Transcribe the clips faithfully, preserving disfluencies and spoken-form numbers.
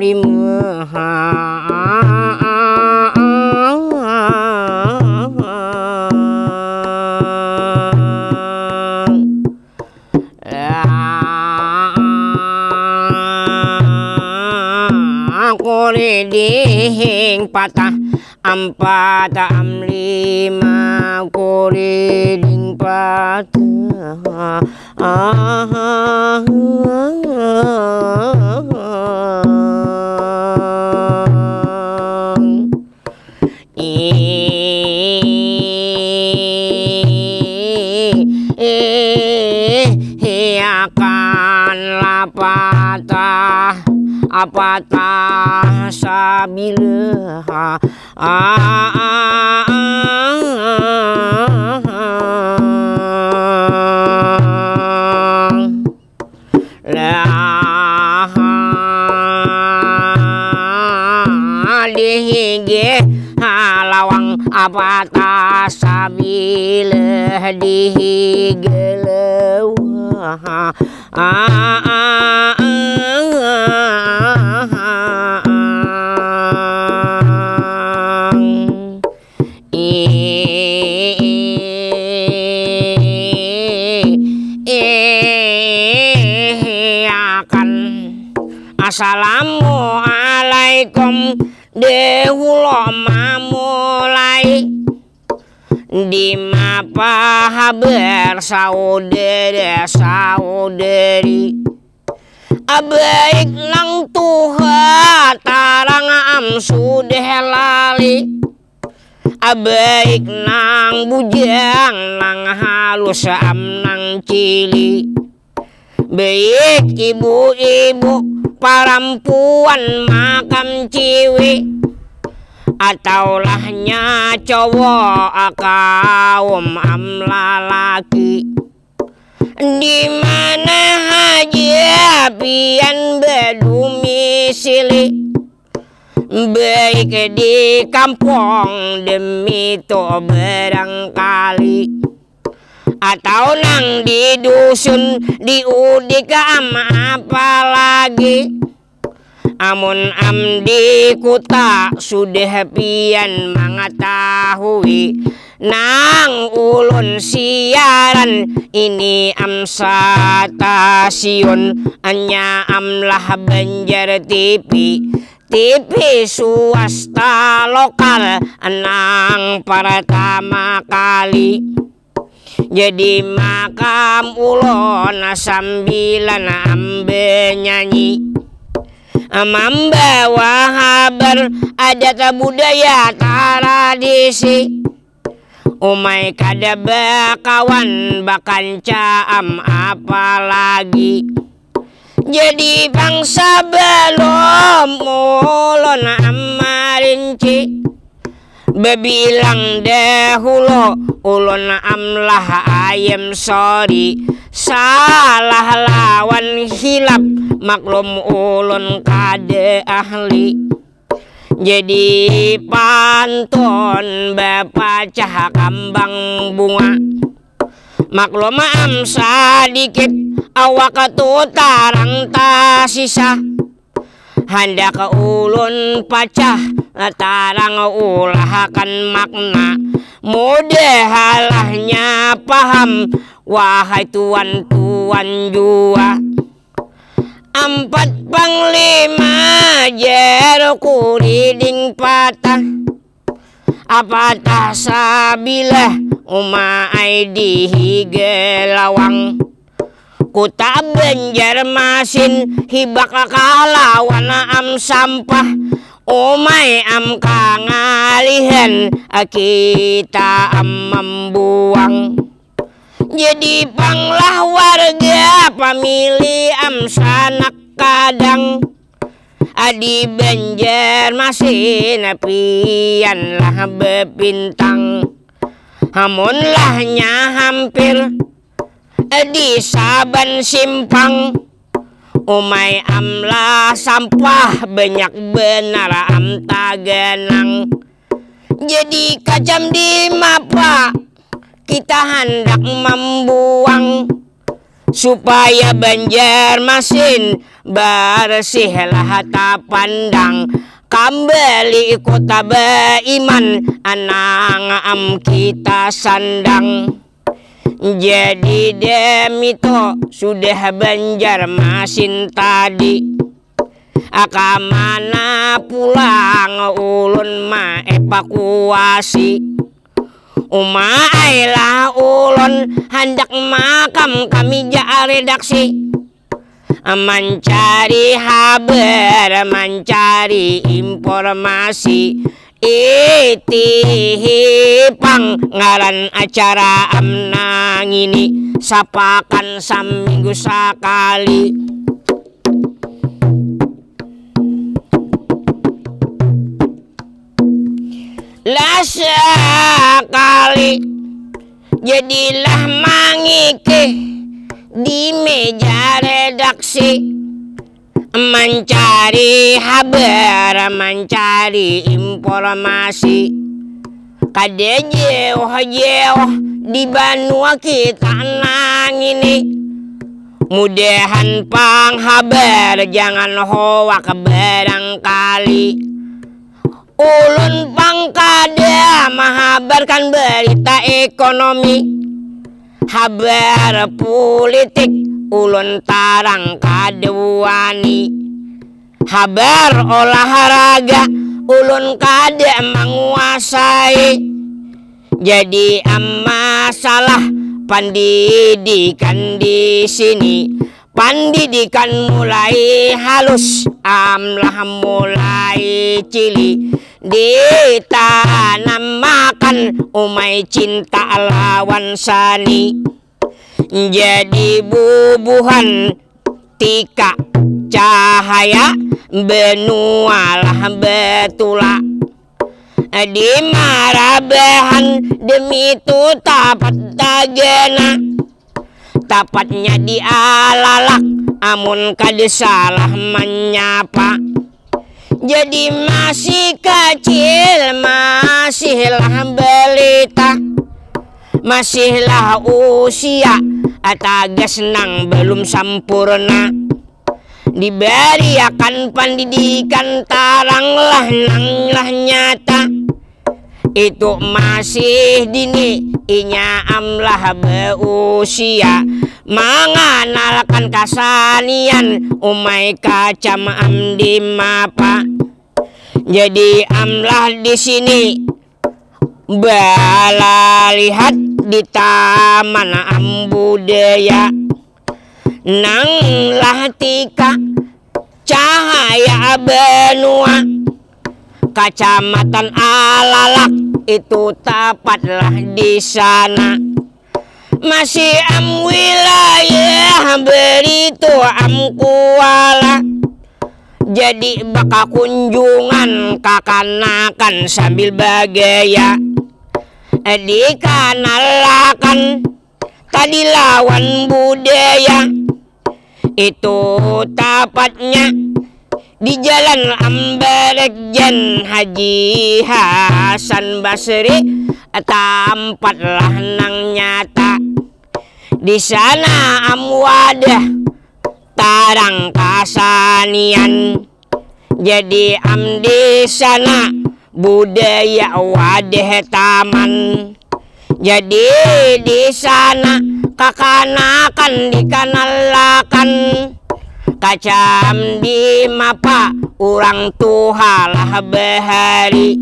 lima. Kuriding patah ampat am lima, kuriding patah. Hiakan lapatah apatah sabilah. Lah dihigi halawang apatah sabilah dihigi lawang. Ihiakan. Assalamualaikum, dehulo mamulai. Dimapa habar saudara saudari? Abaik nang tuha tarang am sudah lali. Abaik nang bujang nang halus am nang cili. Baik ibu-ibu parampuan makam ciwi. Ataulahnya cowok kaum am lalaki. Di mana haja pian badumisili, baik di kampung demi tu barangkali, atau nang di dusun di udik am apalagi. Amun am di kuta sudah pian mangatahui nang ulun siaran ini am satasiun nya am lah Banjar T V, T V swasta lokal nang partama kali. Jadi makam ulun sambilan am banyanyi, mambawa habar adat budaya taradisi. Umai kada bakawan bakanca am apalagi. Jadi pang sabalum ulun am marinci, babilang dahulu ulun am lah ayam sorry, salah lawan hilap maklum ulun kada ahli. Jadi pantun bapacah kambang bunga, maklum am sadikit awak tu tarang tasisa. Handak ulun pacah tarang ulahakan makna, mudahalahnya paham wahai tuan-tuan jua. Ampat panglima jar kuriding patah, apatah sabilah uma ai di higa lawang. Kuta Banjarmasin hibak kalawan am sampah, umai am kangalihan kita am mambuang. Jadi panglah warga pamili am sanak kadang. Adi Banjarmasin pian lah bepintang. Hamun lahnya hampir di saban simpang. Umai am lah sampah banyak banar am taganang. Jadi kacam di mapa kita handak mambuang. supaya Banjarmasin bersihlah tapandang. Kambali kota baiman, anang am kita sandang. Jadi demi to sudah Banjarmasin tadi, aka mana pulang ulun maevakuasi. Uma ai lah ulun handak makam kami ja redaksi. Mancari habar, mancari informasi. Itihi pang ngaran acara am nangini, sapakan saminggu sakali. Lah sakali jadilah mangikih di meja redaksi, mancari habar, mancari informasi. Kada jauh-jauh di banua kita nangini. Mudahan pang habar jangan hoak barangkali. Ulun pang kada mahabarkan berita ekonomi, habar pulitik ulun tarang kada wani, habar olahraga ulun kada manguasai. Jadi am masalah pandidikan di sini, pandidikan mulai halus, amlah mulai cili, ditanamakan umai cinta lawan sani. Jadi bubuhan tika cahaya benualah betula di marabahan demi tu tapat tagana. Tapatnya di alalak, amun kada salah manyapa. Jadi masih kacil, masihlah balita, masihlah usia atagas nang balum sampurna. Dibariakan pandidikan taranglah nanglah nyata. Itu masih dini, inya amlah beusia manganalkan kasanian umai kacam am di mapa. Jadi amlah di sini balalihat di taman am budaya. Nanglah tika cahaya benua. Kacamatan Alalak itu tapatlah di sana. Masih am wilayah beritu am kuala. Jadi baka kunjungan kakanakan sambil bagaya. Dikanalakan tadi lawan budaya. Itu tapatnya di Jalan Ambarek Jan Haji Hasan Basri, tampatlah nang nyata. Di sana am wadah tarang kasanian. Jadi am di sana budaya wadah taman. Jadi di sana kakanakan dikanalakan kacam di mapa urang tuha lah bahari.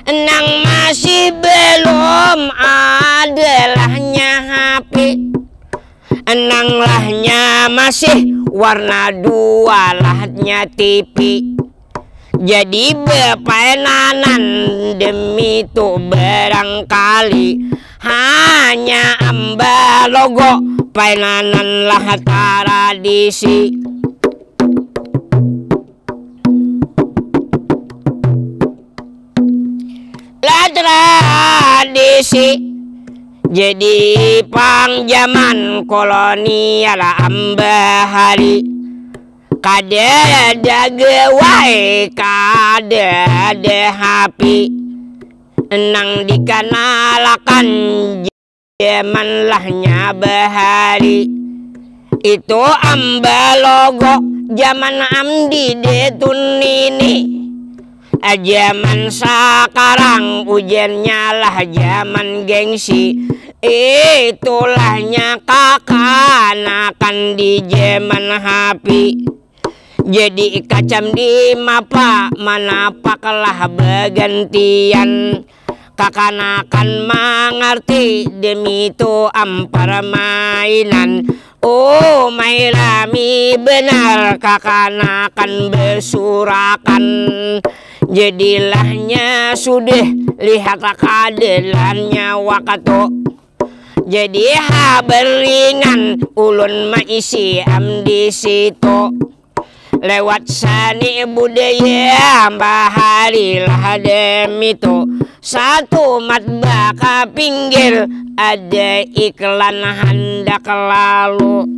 Nang masih belum adalah nya H P. Nang lahnya masih warna dua lahnya T V. Jadi bepainanan demi tu barangkali hanya am balogo painanan lah tradisi. Lah tradisi jadi pang jaman kolonial am bahari. Kada ada gawai, kada ada H P nang dikanalakan jaman lahnya bahari. Itu am balogo zaman am di detun ini. Zaman sakarang ujarnya lah zaman gengsi. Itulahnya kakanakan di zaman hapi. Jadi kacam di mapa manapaklah bagantian. Kakanakan mangarti demi tu am parmainan. Umai rami benar kakanakan besurakan. Jadilahnya sudah lihat kadalannya waktu. Jadi ha beringan ulun maisi am di situ. Lewat sani budaya bahari lah demi tu. Satu mat baka pinggir ada iklan handak lalu.